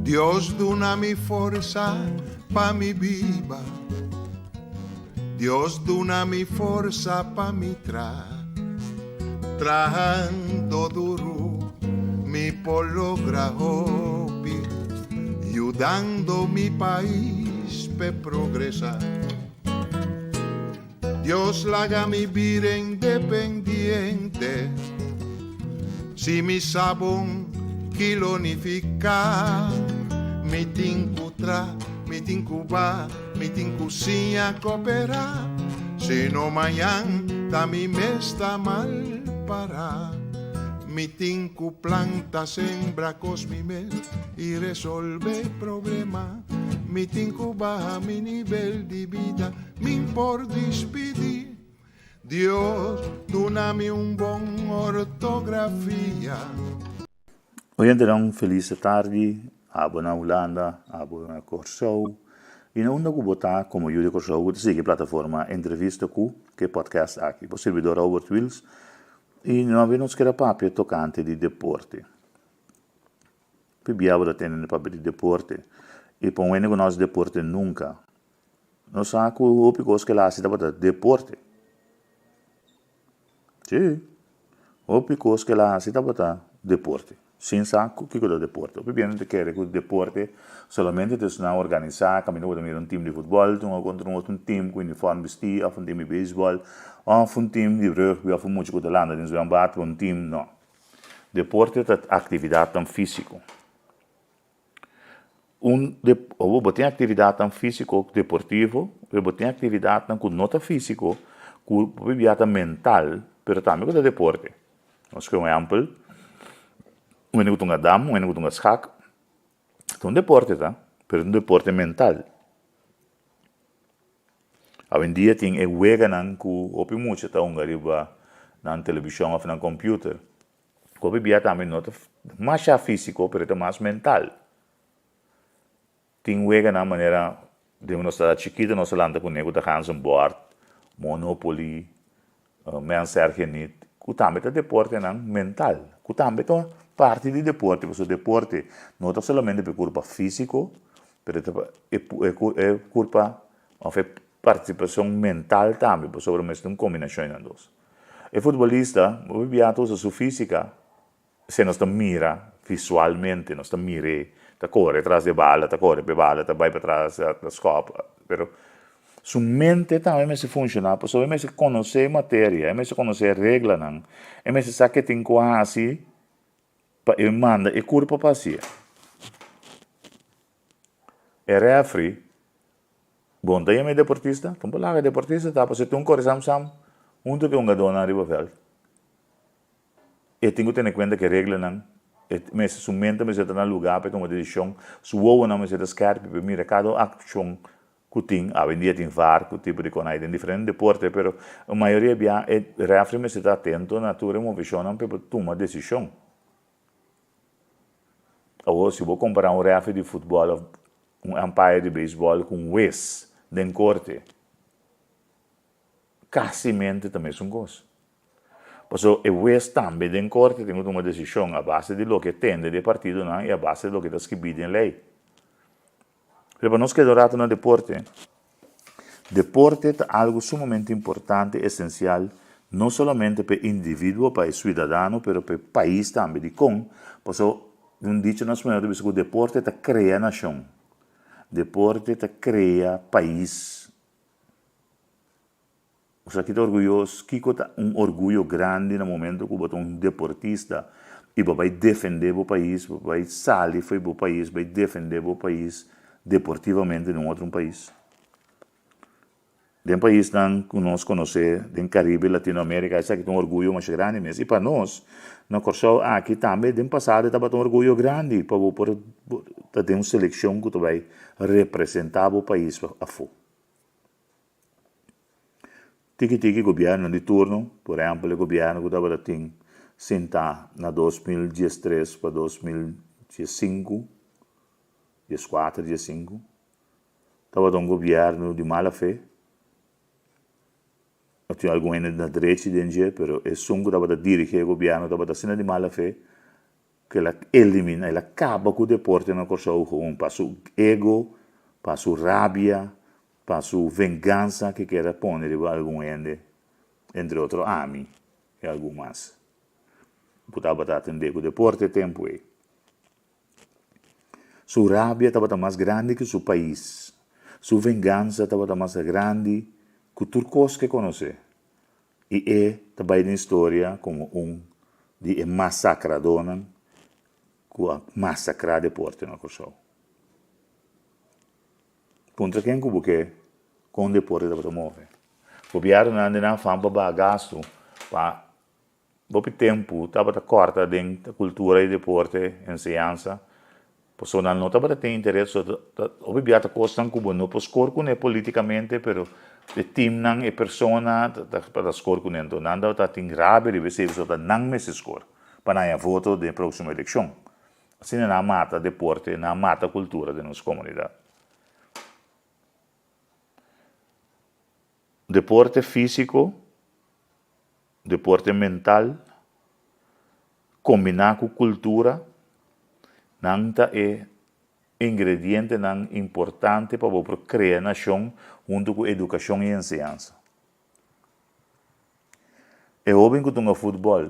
Dios duna mi forsa pa mi biba. Dios duna mi forsa pa mi tra. Trahando duru mi por logra hopi, yudando mi pais p'e progresa. Dios laga mi bira independiente, si mi sa bon ki lo nifiká. Mi tin ku tra, mi tin ku ba, mi tin ku siña koperá, si no mañan ta mi mes ta mal pará. Mi tin ku planta, sembra kos mi mes i resolvé problema. Mi tin ku baha mi nivel di bida, min por dispidí. Dios duna mi un bon ortografia. Oyentenan felis tardi, abo na Hulanda, abo na Kòrsou i na unda ku bo ta komo yu di Kòrsou ku ta sigui plataforma Entrevista Ku ke podcast aki. Bo sirbidor Robert Wiels i awe nos keda papia tokante di deporte. Pibia bo ta tende na papia di deporte i pa un hende ku no hasi deporte nunka no sa ku hopi kos ku el hasi tabata deporte. Si, hopi kos ku el hasi tabata deporte sin sa ku kiko ta deporte. Hopi bia nan ta kere ku deporte solamente ta esnan organisá kaminda bo ta mira un tim di futbòl ta hunga kontra un otro tim ku uniform bistí òf un tim di beisbòl òf un tim di rugby òf un mucha ku ta landa den zwembad un tim, no. Deporte ta aktividatnan físiko. Un de bo bo tin aktividatnan físiko deportivo, pero bo tin aktividatnan ku no ta físiko, ku hopi bia ta mental, pero tambe ku ta deporte. Nos ku un ehèmpel, un hende ku ta hunga dam, un hende ku ta hunga skak, ta un deporte ta, pero ta un deporte mental. Awendia tin e weganan ku hopi mucha ta hunga riba nan televishon òf nan kòmpiuter. Hopi bia tambe no ta masha físiko pero ta mas mental. Tin weganan manera den nos ta chikitu nos a lanta kuné ku ta ganzenbord, monopoly, mens erger niet, ku tambe ta deportenan mental, ku tambe ta parti di deporte pasobra deporte no ta solamente pa e kurpa físiko pero ta pa e kurpa Of e participacion mental tambe, pasobra mester un combinacion nan dos. E futbolista hopi bia ta usa su fisica, se nos ta mira visualmente, nos ta mir'e ta core tras di e bala, ta core pa e bala, ta bay patras, ta scop, pero su mente tambe mester funciona pasobra e mester conoce e materia, e mester conoce e reglanan, e mester sa ke tin cu haci pa e manda e curpa pa haci'e. E refri Bon ta yama e deportista? Kon por laga e deportista ta pasobra e tin un kore sam sam huntu ku e hungadónan riba vèlt. E tin ku tene kuenta ku e reglanan, e mester su mente mester ta na lugá pa e tuma desishon, su wowonan mester ta skèrpi pa e mira kada akshon ku tin. Awendia tin var ku tipo di konai den diferente deporte, pero mayoria bia e rèfri mester ta atento na tur e moveshonnan pa e por tuma desishon. Awor si bo kompará un rèfri di futbòl òf un umpire di beisbòl ku un wes den korte, kasimente ta mesun kos. Pasobra e wes tambe den korte tin ku tuma desishon a base di loke e tende di e partidonan i a base di loke ta skibí den lei. Pero pa nos keda un rato na deporte, deporte ta algu sumamente importante, esensial, no solamente pa e individuo, pa e suidadano, pero pa e pais tambe. Dikon? Pasobra un dicho na spañol ta bisa ku deporte ta krea nashon, deporte ta krea pais. Osea ki ta orguyos, kiko ta un orguyo grandi na momento ku bo ta un deportista i bo bai defendé bo pais, bo bai sali fo'i bo pais bai defendé bo pais deportivamente den un otro pais. Den paisnan ku nos konosé den Karibe, Latinoamerika, esaki ta un orguyo masha grandi mes. I pa nos na Kòrsou aki tambe den pasado e tabata un orguyo grandi pa bo por ta den un selekshon ku ta bai representá bo pais afó. Tiki tiki gobièrnunan di turno, por ehèmpel e gobièrnu ku tabata tin sintá na 2013 pa 2015, dieskuater, diesinku, tabata un gobièrnu di mala fe. No tin algun hende na drechi den dje, pero esun ku tabata dirigí e gobièrnu tabata asina di mala fe. ku el a eliminá, el a kaba ku deporte na Kòrsou gewoon pa su ego, pa su rabia, pa su vengansa ke kier a pone riba algun hende, entre otro ami i algun mas ku tabata atendé ku deporte e tempu ei. Su rabia tabata mas grandi ku su pais, su vengansa tabata mas grandi ku tur kos ke konosé. I e ta bai den historia komo un di e masakradónan ku a masakrá deporte na Kòrsou. Puntra ken ku bo ke kon deporte tabata move. Gobièrnunan den nan afan pa baha gastu pa Hopi tempu tabata kòrta den kultura i deporte, enseñansa, pasobra nan no tabata tin interes, so ta hopi bia ta kosnan ku bo no por skor kuné politikamente, pero e timnan, e persona ta ta skor kuné. Anto nan tabata tin rabia riba esei pasobra ta nan mester skor pa nan haña voto den e próksimo elekshon. Asina nan a mata deporte, nan a mata kultura den nos komunidat. Deporte físiko, deporte mental, kombiná ku kultura, nan ta e ingredientenan importante pa bo por krea nashon huntu ku edukashon i enseñansa. E hóben ku tunga futbòl,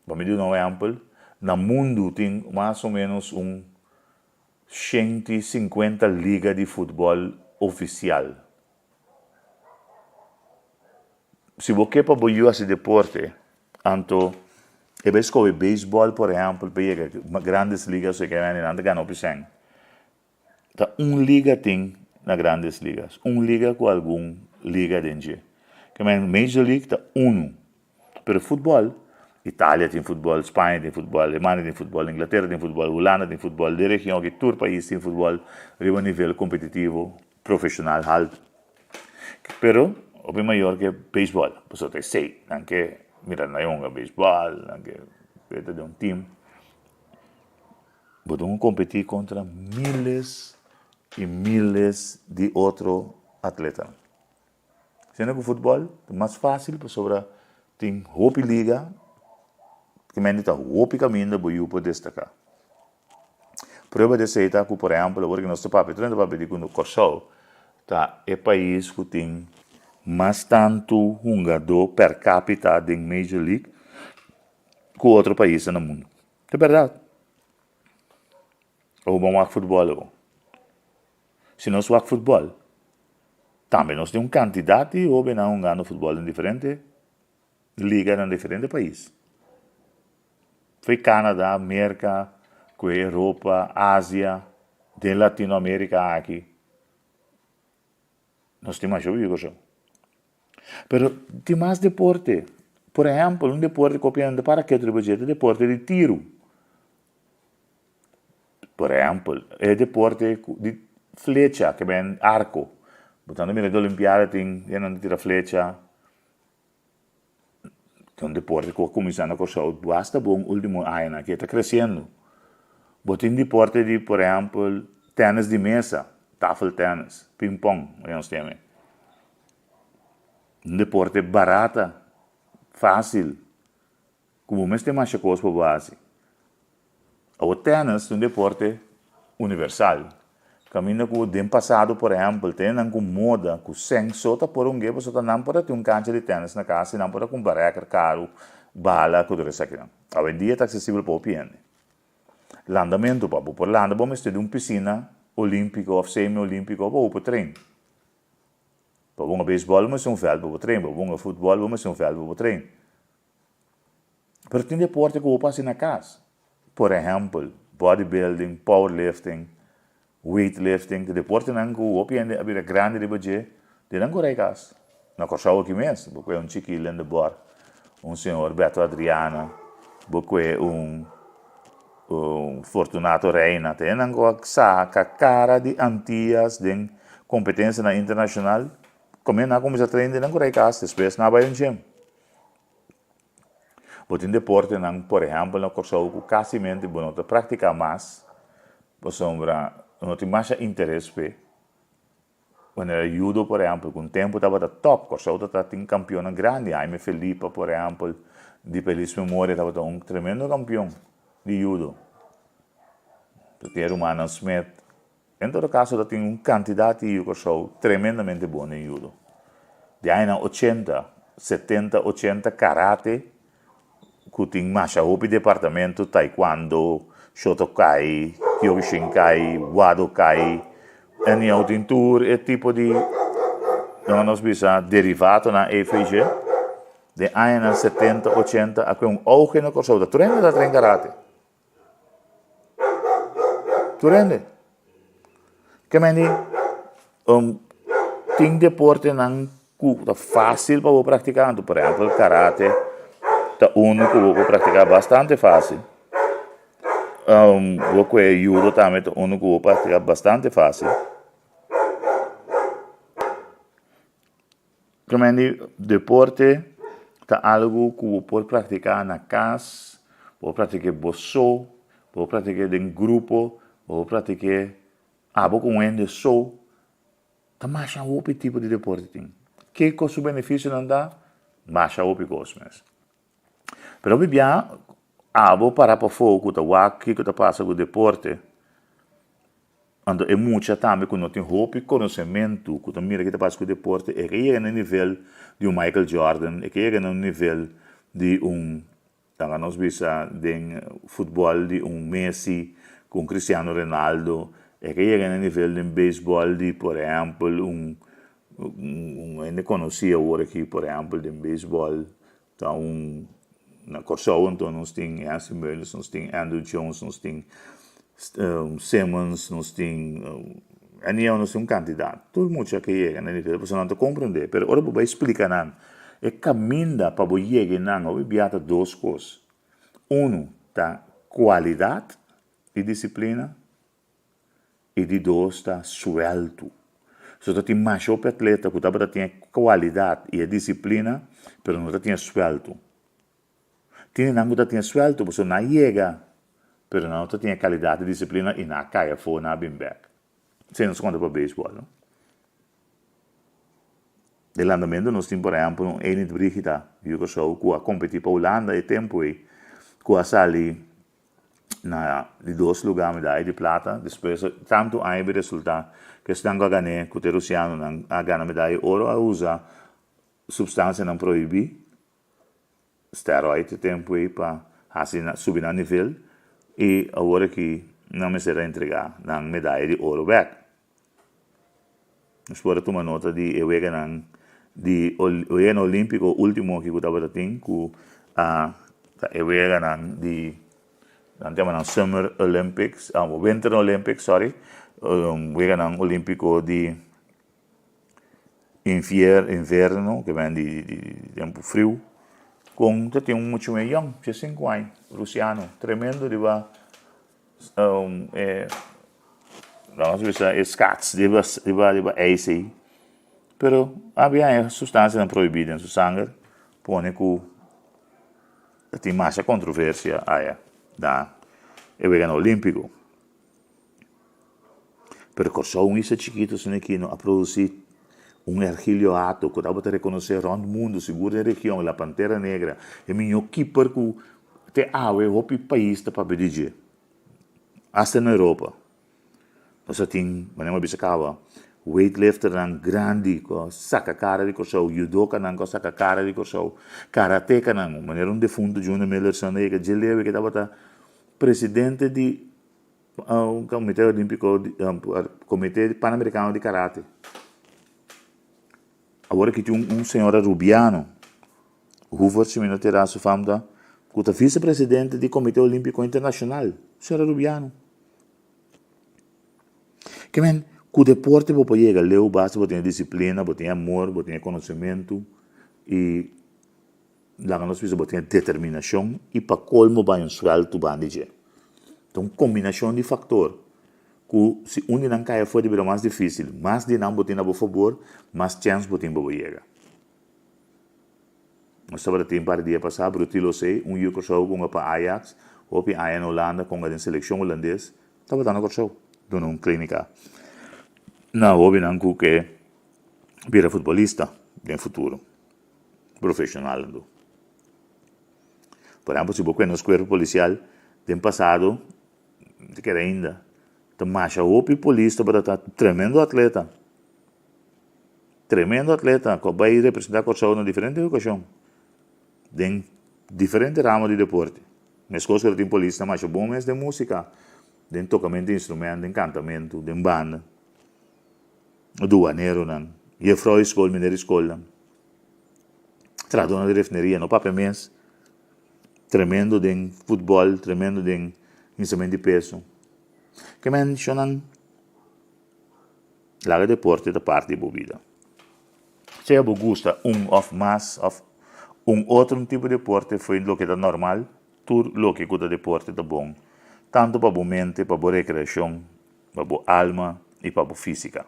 pa mi duna un ehèmpel, na mundu tin mas o ménos un 150 liga di futbòl ofisial. Si bo ke pa bo yu hasi deporte, anto e bai skohe beisbòl por ehèmpel pa yega Grandes Ligas o ke nan ta gana hopi sèn. Ta un liga tin na Grandes Ligas, un liga ku algun liga den dje. Ke men Major League ta unu. Pero futbòl, Italia tin futbòl, Spaña tin futbòl, Alemania tin futbòl, Inglatera tin futbòl, Hulanda tin futbòl, den region aki tur pais tin futbòl riba nivel kompetitivo profeshonal haltu. Pero hopi mayor ke beisbòl, pasobra ta esei, nan ke mira nan yonga beisbòl, nan ke beta den un tim. Bo tin ku kompetí kontra miles i miles di otro atletanan. Siendo ku futbòl ta mas fásil pasobra tin hopi liga, kimente ta hopi kaminda bo yu por destaká. Prueba di esei ta ku por ehèmpel awor ku nos ta papia, tur hende ta papia di ku Kòrsou ta e pais ku tin mas tantu hungadó per kapita den Major League ku otro paisnan na mundu. Ta bèrdat. Awor bo wak futbòl awor. Si nos wak futbòl, tambe nos tin un kantidat di hóbennan hungando futbòl den diferente liga na diferente pais. Fo'i Canada, Merka, ku e Europa, Asia, den Latinoamerika aki. Nos tin masha hopi kosho. Pero tin mas deporte. Por ehèmpel, un deporte ku hopi hende para ketu riba dje ta deporte di tiru. Por ehèmpel, e deporte di flecha, ke ben arko. Bo ta mira di olimpiada tin hendenan ta tira flecha. Ta un deporte ku a kuminsá na Kòrsou basta bon último añanan aki, e ta kresiendo. Bo tin deporte di por ehèmpel tènis di mesa, tafeltènis, pingpong, nos ta yama e. Un deporte barata, fásil. Ku bo mester masha kos pa bo hasi. Awor tènis ta un deporte universal. Kaminda ku den pasado por ehèmpel tene nan ku moda ku sèn so ta por un ge pasobra nan por a tin un kancha di tènis na kas i nan por a kumpra rèkert karu, bala ku tur esakinan. Awendia ta aksesibel pa hopi hende. Landamentu pa bo por landa bo mester di un pisina olímpiko òf semi olímpiko pa bo por train. Pa bo hunga beisbòl bo mester un vèlt pa bo train, pa bo hunga futbòl bo mester un vèlt pa bo train. Pero tin deporte ku bo por hasi na kas. Por ehèmpel, bodybuilding, powerlifting, weightlifting, ta deportenan ku hopi hende a bira grandi riba dje den nan kore kas. Na Kòrsou aki mes, bo kue un chiki Lindeborg, un señor Beto Adriana, bo kue un Fortunato Reina, ta hendenan ku a saka kara di Antias den kompetensianan internashonal, kome nan a kuminsá train den nan kore kas, despues nan a bai un gym. Bo tin deportenan, por ehèmpel na Kòrsou ku kasimente bo no ta praktiká mas pasobra no tin masha interes p'e. Manera yudo por ehèmpel ku un tempu tabata tòp, Kòrsou ta tin kampionnan grandi, Jaime Felipa por ehèmpel di feliz memoria tabata un tremendo kampion di yudo. Ta tin e rumannan Smith. En todo kaso ta tin un kantidat di yu Kòrsou tremendamente bon den yudo. Di añanan ochenta, setenta, ochenta karate ku tin masha hopi departamento, taekwondo, shotokai, kyokushinkai, wadokai, anyhow tin tur e tipo di laga nos bisa derivatonan efg. Den añanan setenta, ochenta a kue un auge na Kòrsou, ta tur hende ta train karate. Tur hende. Ke men di tin deportenan ku ta fásil pa bo praktiká. Anto por ehèmpel karate ta unu ku bo por praktiká bastante fásil. Bo kue yudo tambe ta unu ku bo por praktiká bastante fásil. Primer deporte ta algu ku bo por praktiká na kas, bo por praktik'é bo so, bo por praktik'é den grupo, bo por praktik'é abo ku un hende so. Ta masha hopi tipo di deporte tin. Kiko su benefisionan ta? Masha hopi kos mes. Pero hopi bia abo para pafó ku ta wak kiko ta pasa ku deporte. Anto e mucha tambe ku no tin hopi konosementu, ku ta mira ke ta pasa ku deporte, e ke yega na e nivel di un Michael Jordan, e ke yega na un nivel di un, laga nos bisa den futbòl di un Messi ku un Cristiano Ronaldo, e ke yega na e nivel den beisbòl di por ehèmpel un un hende konosí awor aki por ehèmpel den beisbòl Ta un na Kòrsou anto nos tin Jansen Meulens, nos tin Andruw Jones, nos tin Simmons, nos tin anyhow nos tin un kantidat. Tur mucha ke yega na e nivel pasobra nan ta komprendé. Pero ora bo bai splika nan e kaminda pa bo yega einan hopi bia ta dos kos. Unu ta kualidat di disiplina. I di dos ta sueltu. So ta tin masha hopi atleta ku tabata tin e kualidat i e disiplina, pero no ta tin e sueltu. Tin nan ku ta tin e sueltu pasobra nan a yega, pero nan no ta tin e kalidat i disiplina i nan a kai afó, nan a bin bèk. Esei nos konta pa beisbòl, no? Den landamentu nos tin por ehèmpel un Enid Brigitha yu Kòrsou ku a kompetí pa Hulanda e tempu ei, ku a sali na di dos lugá medaya di plata, despues tantu aña bi resultá ku esnan ku a gan'é ku ta e rusianonan a gana medaya di oro a usa supstansianan prohibí, steroid e tempu ei pa hasi nan subi nan nivel i awor aki nan mester a entregá nan medaya di oro bèk. Nos por a tuma nota di e weganan di weganan olímpiko último aki ku tabata tin ku a ta e weganan di nan ta yama nan Summer Olympics, Winter Olympics sorry, weganan olímpiko di invier inverno ke men di tempu friu kon ta tin un mucha muhé yòn diesinku aña rusiano tremendo riba E nos bisa e skats riba riba riba ijs ei pero habia e sustansianan prohibí den su sanger pone ku ta tin masha kontroversia aya na e weganan olímpiko. Pero Kòrsou un isla chikitu asina aki no a produsí un Ergilio Hato ku tabata rekonosé rònt mundu sigur den region La Pantera Negra e mihó kiper ku Te awe hopi pais ta papia di dje, asta na Europa. Nos a tin, manera mi a bisa kaba, weightlifternan grandi ku a saka kara di Kòrsou, judokanan ku a saka kara di Kòrsou, karatekanan, manera un defuntu Junior Millerson a yega dje lewe ke tabata presidente di Komite Olímpiko, Komite Panamerikano di Karate. Awor aki tin un señora Rubiano, Hoover si mi no tera su fam ta, ku ta vicepresidente di Komite Olímpiko Internashonal, señora Rubiano. Ke men, ku deporte bo por yega leu basta bo tin e disiplina, bo tin e amor, bo tin e konosementu i laga nos bisa bo tin e determinashon i pa kolmo bai un suèltu banda di dje. Ta un kombinashon di faktor. Ku si un di nan kai afó ta bira mas difísil. Mas di nan bo tin na bo fabor, mas chèns bo tin pa bo yega. Nos tabata tin par di dia pasá, Brutilo Osei, un yu Kòrsou ku hunga pa Ajax, hopi aña na Hulanda, ku hunga den selekshon hulandes, tabata na Kòrsou duna un klínika na hóbennan ku ke bira futbolista den futuro, profeshonal anto. Por ehèmpel, si bo kue nos kuerpo polisial den pasado, Mi ta kere ainda. Ta masha hopi polis tabata ta tremendo atleta. Tremendo atleta ku a bai representá Kòrsou na diferente okashon den diferente ramo di deporte. Meskos ku ta tin polisnan masha bon mes den músika, den tokamentu di instrumènt, den kantamentu, den banda. Duaneronan, jefrou di skol, meneer di skolnan, trahadónan di refineria, no papia mes. Tremendo den futbòl, tremendo den hinsamentu di peso. Ke menshonan laga deporte ta parti di bo bida. Sea bo gusta un òf mas òf un otro tipo di deporte fo'i loke ta normal, tur loke ku ta deporte ta bon, tantu pa bo mente, pa bo rekreashon, pa bo alma i pa bo físika.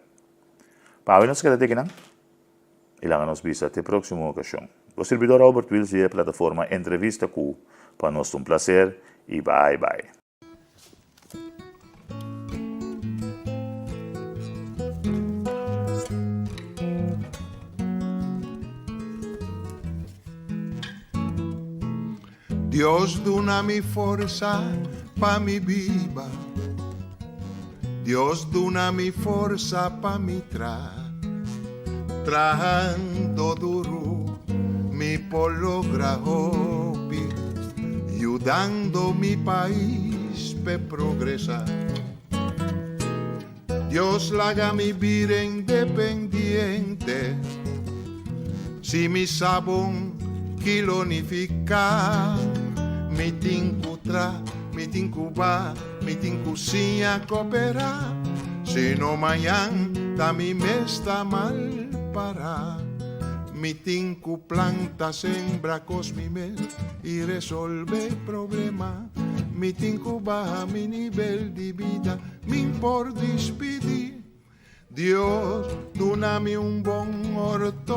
Pa awe nos keda te kinan i laga nos bisa te próksimo okashon. Bo sirbidor Robert Wiels di e plataforma Entrevista Ku pa nos ta un plaser i bai bai. Dios duna mi forsa pa mi biba Dios duna mi forsa pa mi tra Trahando duru mi por logra hopi Yudando mi pais p'e progresa Dios laga mi bira independiente Si mi sa bon ki lo nifiká Mi tin ku tra, mi tin ku ba, mi tin ku siña koperá Si no mañan ta mi mes ta mal pará Mi tin ku planta, sembra kos mi mes i resolve problema Mi tin ku baha mi nivel di bida Min por dispidi. Dios duna mi un bon orto.